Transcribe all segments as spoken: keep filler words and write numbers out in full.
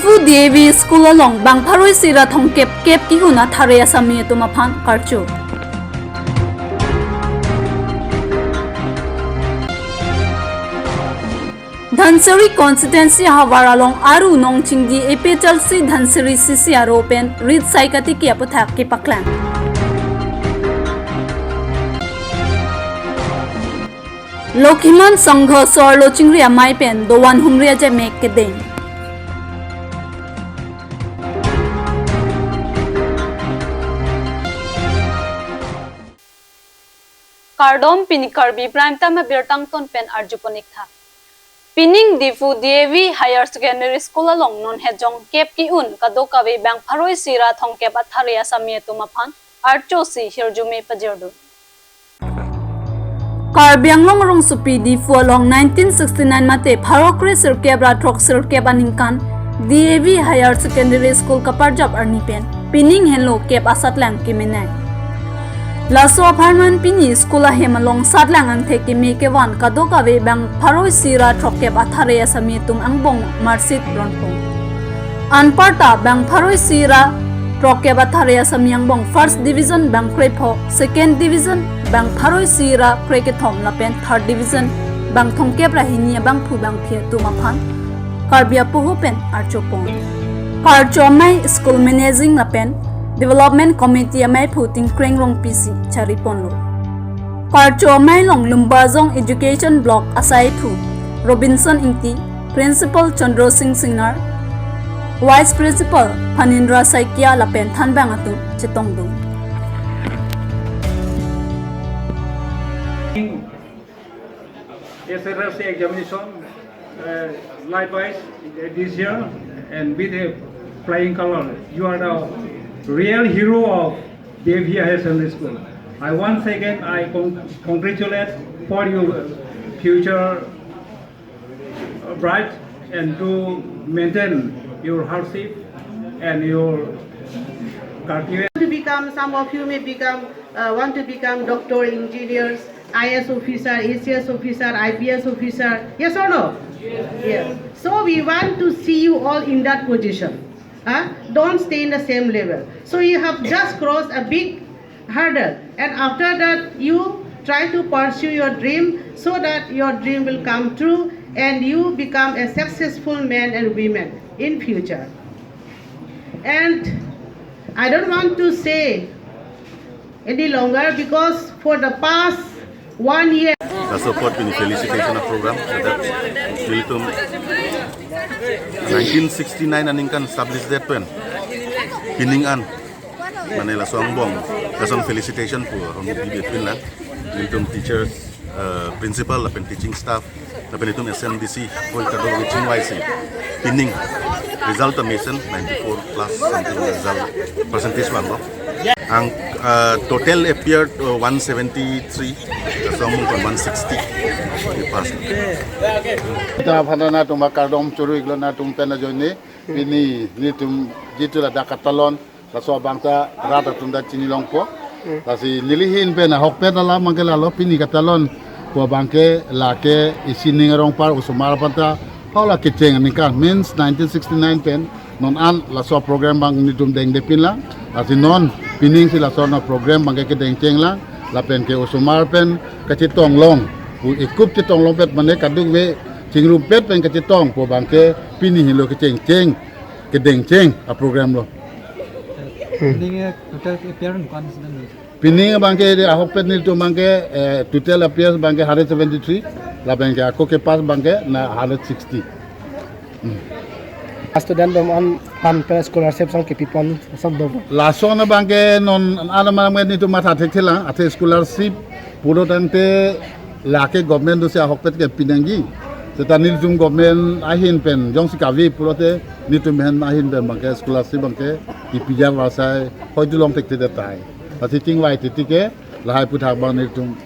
Pu D A V School along bang pharo isi ra thomkep kep ki-un athare asami atum aphan karcho. Dhansiri constituency ahavar along aru nong chingdi A P H L C Dhansiri C C aro pen rit sai katiki aputhak kepaklang. Lokhiman Sangha so-arlo chingri amei pen dovan humri ajai mek kedeng. Kardom, pini Karbi Prime Time abirta angton pen arjupon ik tha. Pining Diphu D A V Higher Secondary School along non hejong kep ki-un kadokave bang pharo isi ra thomkep athare asami atum aphan archo si hirjume pajirdun. Karbi Anglong rongsopi Diphu along nineteen sixty-nine mate pharo kre sirkep ra throk sirkep aningkan D A V Higher Secondary School kaparjap arni pen pining henlo kep asatlang kemenei. Laso apharman pini school ahem along satlang angthek keme kevan kadokave bang pharo isi ra throkkep athare asami atum angbong marsit ronpong. Anparta bang pharo isi ra throkkep athare asami angbong first division bang krepho, second division bang pharo isi ra krekethom lapen third division bang thomkep ra hini abangphu bangphi atum aphan Karbi apoho pen archopon. Karcho amei School Managing lapen Development Committee ameiphu Tingkreng Rongpi si chariponlo. Karcho amei along Lumbajong Education Block asaiphu Robinson Ingti, Principal Chandra Singh Singnar, Vice Principal Phanindra Saikia lapen thanbang atum chetongdun. S S L C examination, uh, likewise, uh, this year, and with a flying color. You are the real hero of D A V Higher Secondary School. I once again, I con-, congratulate for your future, uh, bright and to maintain your hardship and your cultivate. To become, some of you may become, uh, want to become doctor, engineers, I A S officer, A C S officer, I P S officer. Yes or no? Yes. So we want to see you all in that position. Huh? Don't stay in the same level. So you have just crossed a big hurdle, and after that you try to pursue your dream so that your dream will come true and you become a successful man and women in future. And I don't want to say any longer because for the past one year. Laso apot pini felicitation a program, so that nelitum nineteen sixty-nine aningkan establish det pen pining an, mane laso angbong, laso felicitation pu ahormu bibe pinlang. Nelitum teachers, uh, principal lapen teaching staff lapen itum S M D C, koi kadokave chingvaisi pining result amesen ninety-four plus something result percentage vanglo. Ang, uh, total appeared, uh, one seventy-three, laso angbong one sixty ke pass. Ita aphan nangtum kardom choro-iklo nangtum pen ajoine, pini nelitum jitu ladak katalon, laso abang ta rat atum ta chinilongpo. Hmm. Lasi neli ahin pen ahokpet alam abangke lalo, pini katalon pu abangke lake isi ning arong par osomar aphan ta phaula kecheng aningkan, means nineteen sixty-nine pen non an laso program abang nelitum dengde pinlang. Lasi non pining si laso non program abangke kedengchenglang, lapen ke osomar pen kachetong long pu, ekup chetong longpet mane kadokave chingrumpet pen kachetong pu abangke pini henlo kechengcheng, kedengcheng a program lo. Hmm. Pining, eh, total appearance ko-an student ni? Pining abangke de ahokpet nelitum abangke, eh, total appearance abangke hundred seventy-three, lapen ke ako ke pass abangke na hundred sixty. Hmm. Student atum an aphan pen scholarship song kepipon song do. Lason abangke non an aman nelitum matha thekthelang, athe scholarship pulo tangte lake government dosi ahokpet ke pinangji. Seta nelitum government ahin pen jongsi kave pulote nelitum ahin pen abangke scholarship abangke kepija varsai hoi dulong thekthedet tahai. Lasi chingvai titi ke lahai aputhak abang nelitum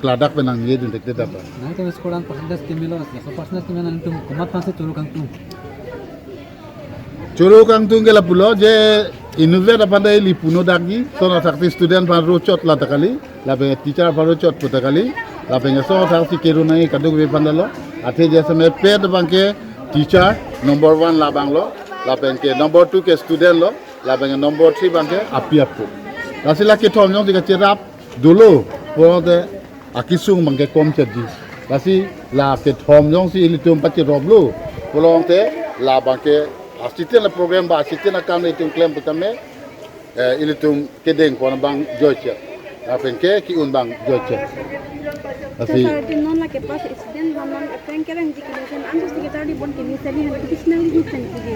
klardak pen nangnedun thekthedet tahai. Nangtum school an percentage kemelo, so percentage keme nangtum komat aphansi choro kangtung? Choro kangtung ke lapulo je inutvet aphan ta ili puno dakji, lason athak si student aphan ro chot lata kali, lapen teacher aphan ro chot puta kali, lapen lason athak si kero nangji kadokave aphan ta lo, athe jasemet abangke teacher number one labang lo, Lapen ke number two ke student lo, lapen ke number three abang ke api apo. Lasi la kethom jongsi kacherap dolo, pulote akesung abang ke kom chotji. Lasi la kethom jongsi ilitum pacherop lo, pulote labang ke asitena program ba asitena kam ilitum klem pu tame, eh, ilitum kedeng pon abang joiche. Lapen ke ki-un abang joiche. Lasi sir, sir, non lake pas student non non apprang kerangji kilo sen antus tiga tadi bon kini sali han kiti sinang di sen kiti.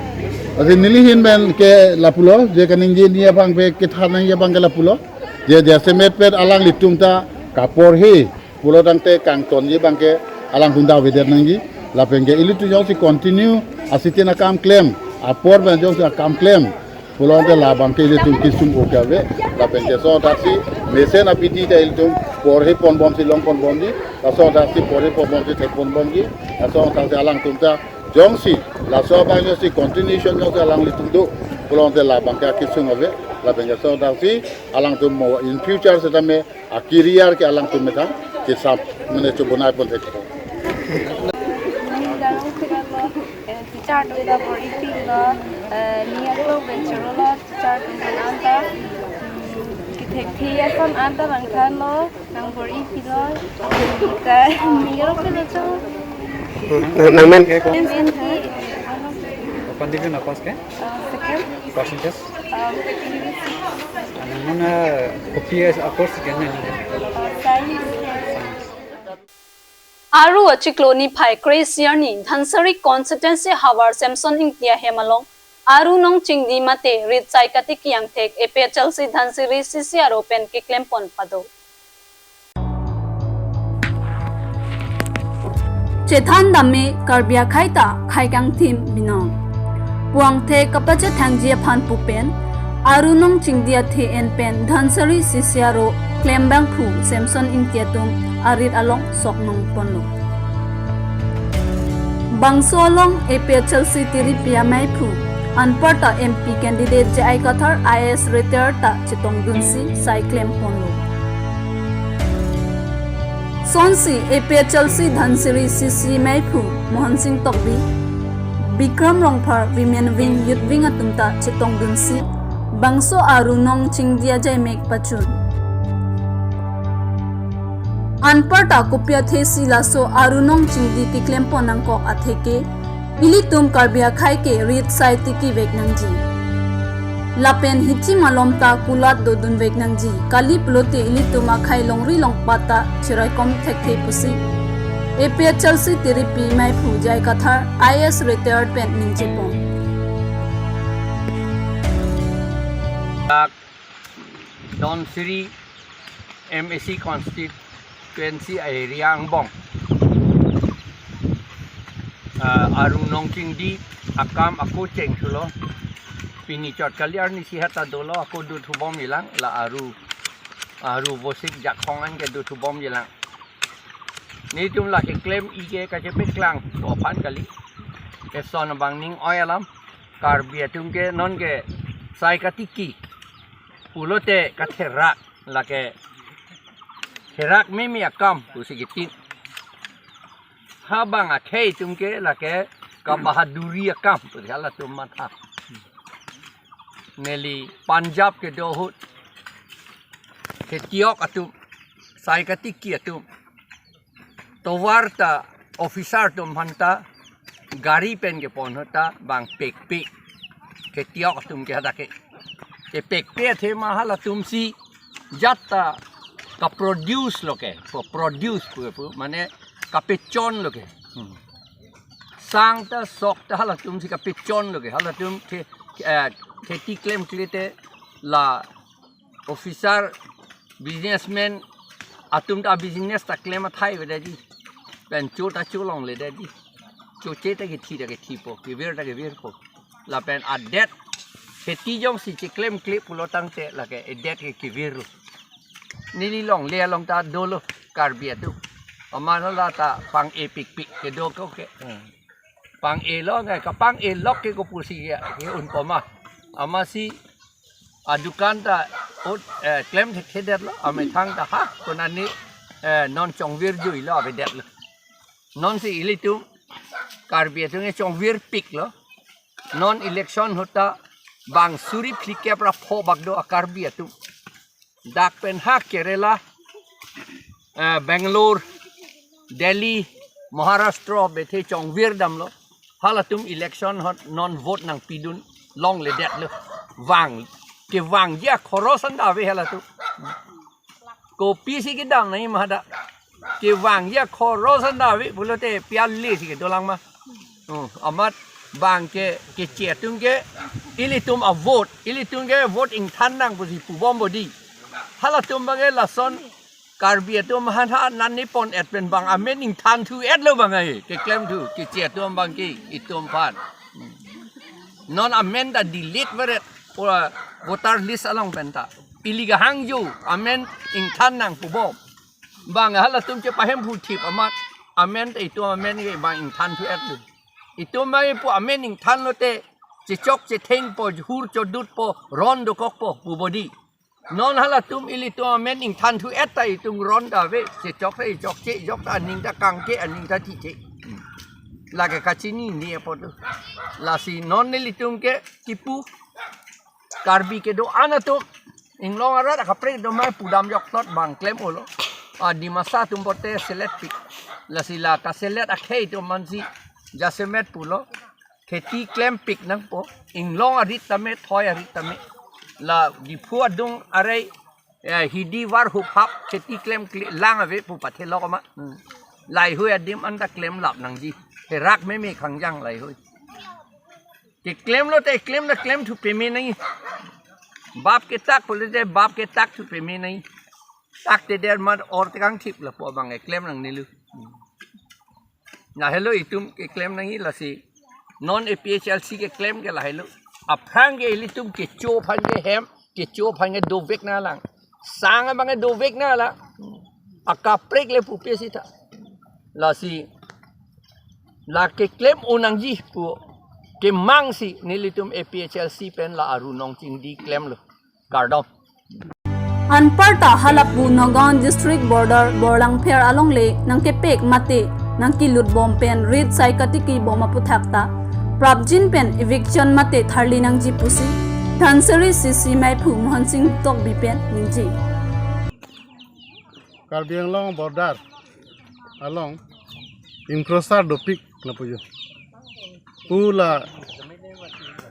Lasi neli ahin pen ke lapulo, je kaningje ni abang pe kethan nangji abang ke lapulo. Je jasemet pet alanglitum ta kaporhe pulo tangte kangtonji abang ke alangtum ta avedet nangji. Lapen ke ilitum jongsi continue asitena kam klem, apor pen jongsi akam klem, pulote labang ke ilitum kesung o ke ave, lapen ke laso thaksi mesen abidi ta ilitum porhe ponbomsi long ponbomji, laso thaksi porhe ponbomsi thek ponbomji, laso thaksi alangtum ta jongsi, laso abang jongsi continuation jongsi alanglitum do, pulote labang ke akesung ave, lapen ke laso thaksi alangtum mo in future setame a career ke alangtum methang kesap mane chobonai pon thek. Teacher atum ta bor-ipilo, eh, ni aklong pen chorolo, teacher atum aphan anta, hmm, kethekthe ason anta nangthanlo, nang bor-ipilo, ta, ni aklong pen cho. Nang, nang men ke ko? Nang men ke. Open division na pass ke? Uh, second. Percentage? Um, nang muna kopi a course ke na? Uh, science. Science. Aru achiklo niphai kre-isi arni Dhansiri constituency havar Samson Ingti ahem along Aru Nongchingdi mate Ritsai Katiki angthek A P H L C Dhansiri C C R O pen keklem pon pado. Chethan dam me Karbi akhei ta khei kangthim binong pu angthek kapachethangji aphan pu pen Aru Nongchingdi athe-en pen Dhansiri C C R O klembangphu Samson Ingti atum arit along sok nong ponlo. Bangso along A P H L C tiripi ameiphu anparta M P candidate J I Kathar I A S retired ta chetongdunsi sai klem ponlo. Sonsi A P H L C Dhansiri C C meiphu Mohan Singh Tokbi, Bikram Rongphar Women Wing, Youth Wing atum ta chetongdunsi bangso Aru Nongchingdi ajaimek pachun. Anparta kopi athesi laso Aru Nongchingdi keklem pon nangkok atheke, ilitum Karbi akhei ke ritsai tikivek nangji. Lapen hithi malom ta kulat dodunvek nangji. Kali pulote ilitum akhei longri longpat ta chiraikom thekthe pusi A P H L C tiripi meiphu J I Kathar I A S retired pen ningje pon. Dak Dhansiri M A C constituency area angbong, ah, Aru Nongchingdi akam ako chengthulo. Pini chot kali arnisi heta dolo, ako dothu bomji lang, la Aru, Aru Vosik Jakhong an ke dothu bomji lang. Netum la keklem-i ke kachepeklang pu aphan kali. Eson abang ning-oi alam. Karbi atum ke non ke sai katiki pulote katherak, lake therak meme akam pusi kitin. Ha bang akhei atum ke lake kabahaduri akam pusi halatum matha. Neli Punjab kedo ahut khetiok atum, sai katiki atum, tovar ta officer atum aphan ta gari pen kepon ahut ta bang pekpe. Khetiok atum ke hadak ke, kepekpe athema halatumsi jat ta kaproduce lo ke, pro-, produce pu pu, mane kapechon lo ke. Hmm. Sang ta sok ta halatumsi kapechon lo ke. Halatum khe-, eh, kheti klemkle te la officer, businessman atum ta business ta klem athai avedetji. Pen cho ta cholongledetji. Choche ta kethi ta kethipo, kevir ta kevirpo. Lapen adet kheti jongsi cheklemkle pulo tangte lake edet ke kevirlo. Neli longle along ta dolo Karbi atum. Aman la ta pang-e pikpik kedo ko ke. Hmm. Pang-e lo ngai, kapang-e lok ke kopusi ke, ke-un poma. Amatsi adukan ta ut, eh, klem thekthedetlo, amethang ta ha, konani, eh, non chongvir juilo avedetlo. Nonsi ilitum Karbi atum ke chongvirpiklo. Non election ahut ta bang suri phlikep ra pho bak do a Karbi atum. Dak pen ha Kerala, eh, Bangalore, Delhi, Maharashtra bethe chongvir damlo. Halatum election ahut non vote nangpidun longledetlo. Vang, kevangji akhoros an ta ave halatum. Kopisi kedam nangji ma hadak. Kevangji akhoros an ta ave pulote pi ale si kedolang ma. Hmm, amat bang ke, keche atum ke, ilitum a vote, ilitum ke vote ingthan nang pusi pubom bodi. Halatum bang ke lason Karbi atum aphan ha nani pon-et pen bang amen ingthan thu-etlo bang ai, keklem thu, keche atum bang ke, itum aphan. Hmm. Non amen ta delete veret, ora voter list along pen ta. Ili kehangjo, amen ingthan nang pubom. Bang halatum chepahemphu thip amat, amen te itum amen ke bang ingthan thu-etlo. Itum bang pu amen ingthan lote, chechok chethengpo, hur chodutpo, ron dokokpo pu bodi. Non halatum ilitum amen ingthan thu-et ta itum ron ta ave, chechok ta ichokche, ijok ta aning ta kangke, aning ta thiche. Lake kachinine apot lo. Lasi non nelitum ke kipu Karbi kedo-an atum inglong arat akaprek do mai pudam jokthot bang klem-olo. A Dimasa atum pote selet pik. Lasi la kaselet akhei atum aphansi jasemet pulo. Kheti klem pik nangpo. Inglong arit tame, thoi arit tame. La Diphu adung arei, eh, hidi var huphap kheti klem kli-, lang ave pu pathelok ma. Hmm. Laihui adim an ta klem lap nangji. Herak meme khangjang laihui. Keklem lote klem ta klem thu peme nangji. Bap ketak pulote bap ketak thu peme nangji. Tak te der mat or tekang thip lapu abang keklem nangnelo. Lahelo itum keklem nangji lasi. Non A P H L C keklem ke lahelo. Aphrang ke ilitum kecho aphan ke hem, kecho aphan ke dovek nanglang. Sang abang ke dovek nanglang. Akaprek le pupe sita. Lasi la keklem un nangji pu kemangsi nelitum A P H L C pen la aru nong chingdi klemlo. Kardom. Anparta halapu Nagaon district border Borlangpher alongle nangkepek mate nangkelutbom pen rit sai katiki bom aputhak ta prapjin pen eviction mate tharli nangji pusi Dhansiri C C maiphu Mohan Singh Tokbi pen ningje. Karbi Anglong border along encroacher dopik lapu jo. Pu la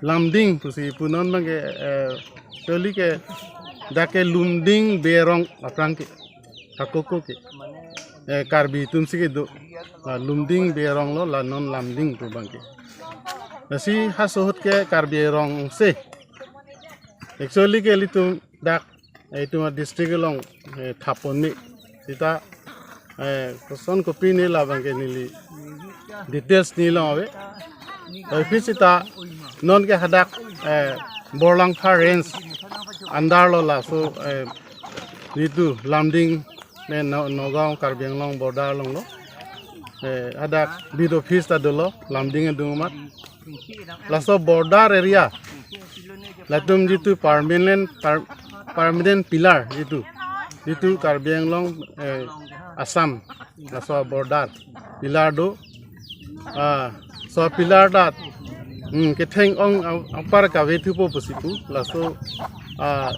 Lumding pusi pu non bang ke, eh, actually ke dak ke Lumding Berong aphrang ke. Hakoko ke. Eh, Karbi atum si kedo. La Lumding Berong lo la non Lumding pu bang ke. Lasi haso ahut ke Karbi Anglong se. Actually ke ilitum dak, eh, itum a district along, eh, thapon ni. Sita, eh, koson kopi ni labang ke neli details ni long ave. Tapi sita non ke hadak, eh, Borlangpher range under lo laso, eh, nitu Lumding ne No-, Nagaon Karbi Anglong border along lo. Eh, hadak beat office ta dolo, Lumding adung amat. Laso border area. Latum jitu permanent, per-, permanent pillar jitu. Jitu Karbi Anglong, eh, Assam. Laso border. Pillar do. Ah, so pillar dak. Hmm, ketheng ong a-, apar kave thupo pusi pu. Laso, ah,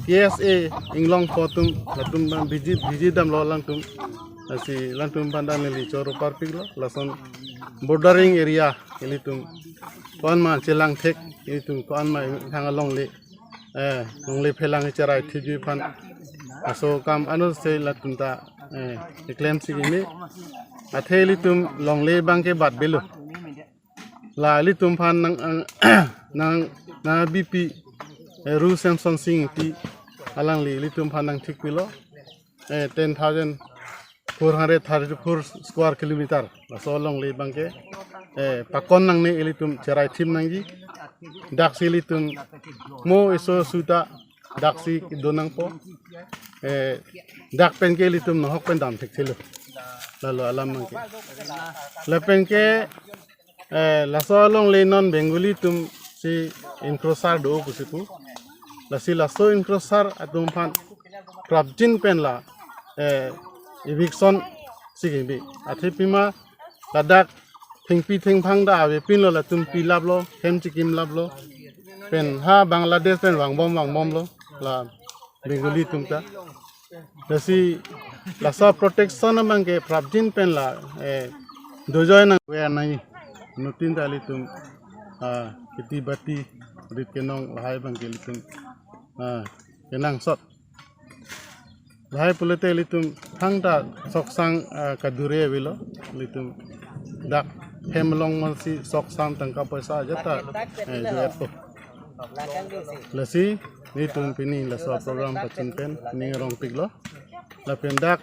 K S A inglong pho atum, latum bang biji, biji damlo alangtum. Lasi alangtum aphan ta neli choro parpiklo. Lason bordering area ilitum. Ko-an ma chelang thek ilitum ko-an ma thang alongle. Eh, longle phelang cherai thiji aphan. Laso akam anut si latum ta, eh, keklem si kimi. Athe ilitum longle bang ke bat belo. La ilitum aphan nang, ang, nang, nang B P, eh, Ru Semson Sing Ingti alangli ilitum aphan nangthik pilo. Eh, ten thousand four hundred thirty-four square kilometer. Laso alongle bang ke, eh, pakon nangne ilitum cherai thim nangji. Dak si ilitum mo eso suta dak si do nangpo. Eh, dak pen ke ilitum nohok pen dam thekthelo. Lalo alam bang ke. Lapen ke, eh, laso alongle non Bengali atum si encroacher do pusi pu. Lasi laso encroacher atum aphan prapjin pen la, eh, eviction si kebi. Athe pima ladak thengpi thengphang ta avepinlo, latum pilaplo, hem chikimlaplo. Pen ha Bangladesh pen vangbom vangbomlo la Bengali atum ta. Lasi laso protection abang ke prapjin pen la, eh, dojoi nang we nai. Nutin ta ilitum, ah, kheti bati, rit kenong lahai abang ke ilitum, ah, kenangsot. Lahai pulote ilitum thangta soksang, ah, kadure avelo, ilitum dak hem along monsi soksang tangka poisa ajat ta, eh, juat po. Lasi nelitum pini laso program pachun pen ning rongpiklo. Lapen dak,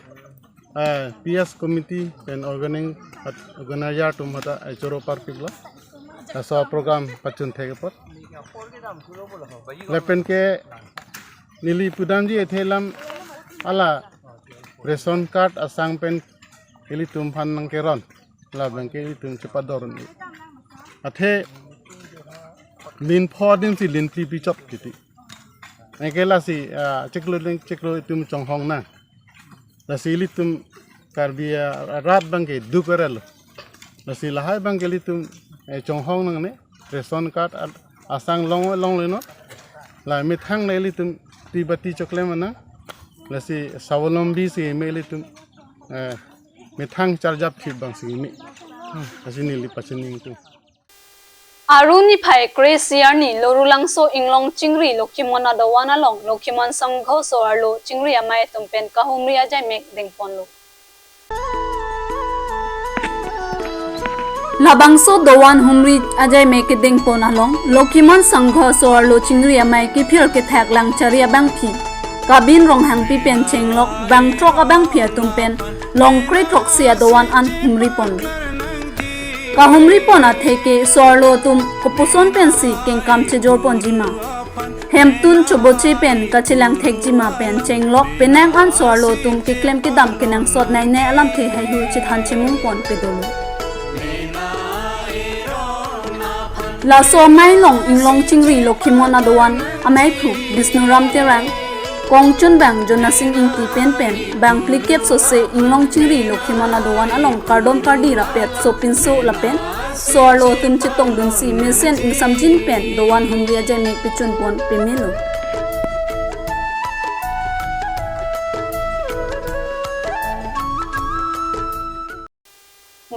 eh, P S committee pen organizing, organizer atum hata, eh, choro parpiklo. Laso program pachun thek apot. Lapen ke neli pudamji athe lam hala ration card asang pen ilitum aphan nangkeron. Labang ke ilitum chepador ni. Athe lin pho adim si lin phli pichot kiti. Anke lasi, ah, chiklo ling chiklo itum chonghong nang. Lasi ilitum Karbi, ah, rat abang ke duk arelo. Lasi lahai abang ke ilitum, eh, chonghong nangne, ration card at-, asang long longle no. La methang le ilitum kheti bati choklem nang. Lasi swalambhi si me ilitum, eh, methang charjap thip abang si me. Lasi neli pachini tu. Aru niphai kre-isi arni Lorulangso Inglong Chingri Lokhimon adovan along Lokhimon Sangha so-arlo chingri amei atum pen kahumri ajaimek dengponlo. Labangso dovan humri ajaimek kedengpon along Lokhimon Sangha so-arlo chingri amei kephir kethak Langchari abangpi Kabin Ronghangpi pen chenglok bangthrok abangpi atum pen longkre throksi adovan an humripon. Kahumripon atheke so-arlo atum kopuson pensi kengkam chejorponjima, hemtun choboche pen kachelang thekjima pen chenglok penang an so-arlo atum keklem kedam kenangsot nainai alamthe haihui chethan chemungpon pedolo. Laso amei along Inglong Chingri Lokhimon adovan ameiphu Bisnuram Terang, kongchunbang Jonasing Ingti penpen bangphlikep sose Inglong Chingri Lokhimon adovan along kardom kardi rapet sopinso lapen so-arlo atum chetongdunsi mesen ingsamjin pen dovan humri ajaimek pechunpon pemelo.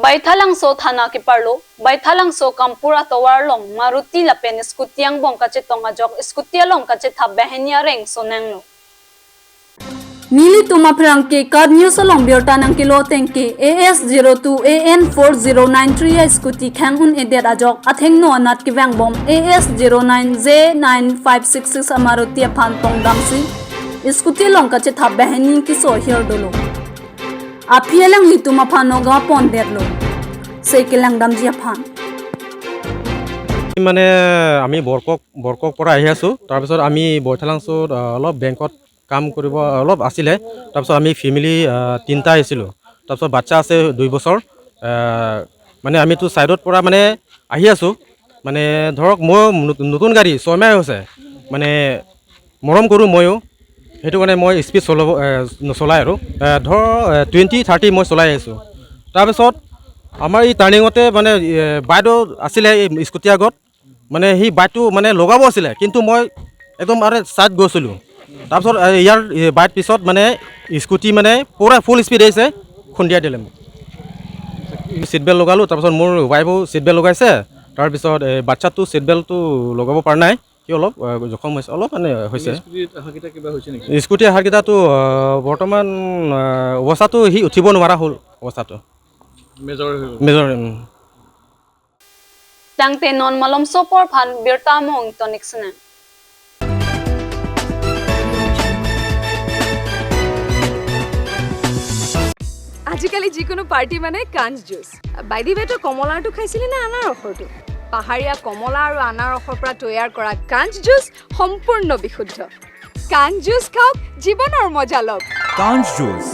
Baithalangso thana keparlo, Baithalangso Kampur atovar along Maruti lapen scooty angbong kachetong ajok scooty along kachethap banghini areng sonanglo. Nelitum apherangke KAT News along birta nangkelo ateng ke A S zero two A N four zero nine three a scooty khang un-edet ajok athengno anat kevangbom A S zero nine J nine five six six a Maruti aphan tongdamsi scooty along kachethap banghini keso ahir dolo. Aphi alanglitum aphan noga pondetlo. Sei kelangdamji aphan. মানে আমি বৰকক বৰকক পৰা আহি আছোঁ। তাৰপিছত আমি বৈঠালাংচুত, আহ, অলপ বেংকত কাম কৰিব অলপ আছিলে। তাৰপিছত আমি ফেমিলি, আহ, তিনিটা আহিছিলোঁ। তাৰপিছত বাচ্ছা আছে দুই বছৰ। আহ, মানে আমিতো ছাইডত পৰা মানে আহি আছোঁ। মানে ধৰক মই নতু-, নতুন গাড়ী ছয়মাহ হৈছে। মানে মৰম কৰোঁ ময়ো, সেইটো কাৰণে মই স্পীড চলাব, এ, নচলাই আৰু। এ, ধৰ, এ, টুৱেণ্টি, থাৰ্টি মই চলাই আহিছোঁ। তাৰপিছত আমাৰ এই টাৰ্ণিঙতে মানে, এ, বাইদেউ আছিলে এই স্কুটি আগত, মানে সি বাইকটো মানে লগাব আছিলে, কিন্তু মই একদম আৰে ছাইড গৈছিলোঁ। তাৰপিছত, এ, ইয়াৰ, এ, বাইক পিছত মানে স্কুটি মানে পূৰা ফুল স্পীড আহিছে, খুন্দিয়াই দিলে মোক। ছিট বেল্ট লগালোঁ, তাৰপিছত মোৰ ৱাইফো ছিট বেল্ট লগাইছে, তাৰপিছত, এ, বাচ্ছাটো ছিট বেল্টটো লগাব পৰা নাই। কি অলপ, আহ, জখম হৈছে, অলপ মানে হৈছে। স্কুটিত অহাকেইটা কিবা হৈছে নেকি? স্কুটি অহাকেইটাতো, আহ, বৰ্তমান, আহ, অৱস্থাটো সি উঠিব নোৱাৰা হ'ল অৱস্থাটো। মেজৰ হৈ গ'ল। মেজৰ, উম। Tangte non malomso apor aphan birta among tonic sene. আজিকালি যিকোনো পাৰ্টি মানে কাঞ্চ জুচ। বাই দি ৱে, তই কমলাৰটো খাইছিলি নে আনাৰসৰটো? পাহাৰীয়া কমলা আৰু আনাৰসৰ পৰা তৈয়াৰ কৰা কাঞ্চ জুচ সম্পূৰ্ণ বিশুদ্ধ। কাঞ্চ জুচ খাওক, জীৱনৰ মজা লওক। কাঞ্চ জুচ।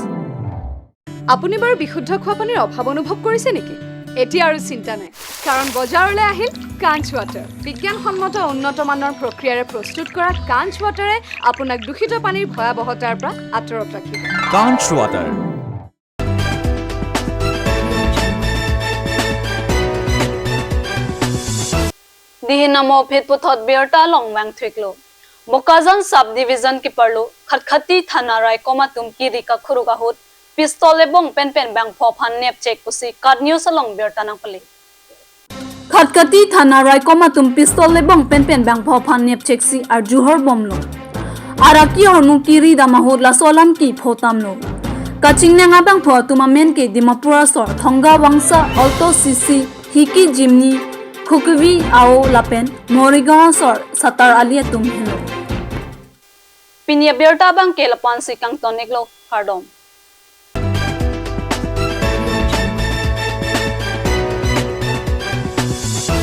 আপুনি বাৰু বিশুদ্ধ খোৱা পানীৰ অভাৱ অনুভৱ কৰিছে নেকি? এতিয়া আৰু চিন্তা নাই, কাৰণ বজাৰলৈ আহিল কাঞ্চ ৱাটাৰ। বিজ্ঞানসন্মত উন্নত মানৰ প্ৰক্ৰিয়াৰে প্ৰস্তুত কৰা কাঞ্চ ৱাটাৰে আপোনাক দূষিত পানীৰ ভয়াৱহতাৰ পৰা আঁতৰত ৰাখিব। কাঞ্চ water. Dihin amo phit puthot birta along vangthuiklo. Bokajan Sub Division keparlo Khatkhati Thana raikom atum kiri kakhuruk ahut pistol ebong penpen bangpho aphan nepchek pusi KAT News along birta nangpale. Khatkhati Thana raikom atum pistol ebong penpen bangpho aphan nepcheksi arjuhor bomlo. Araki ahormu kiri dam ahut laso alam kepho tamlo. Kachingnang abangpho atum amen ke Dimapur asor Thongga Wangsa, Alto C C, Hiki Jimny, Khukivi Ao lapen Morigaon asor Satar Ali atum henlo. Pini abirta abangke lapu-ansi kangton-iklo, kardom.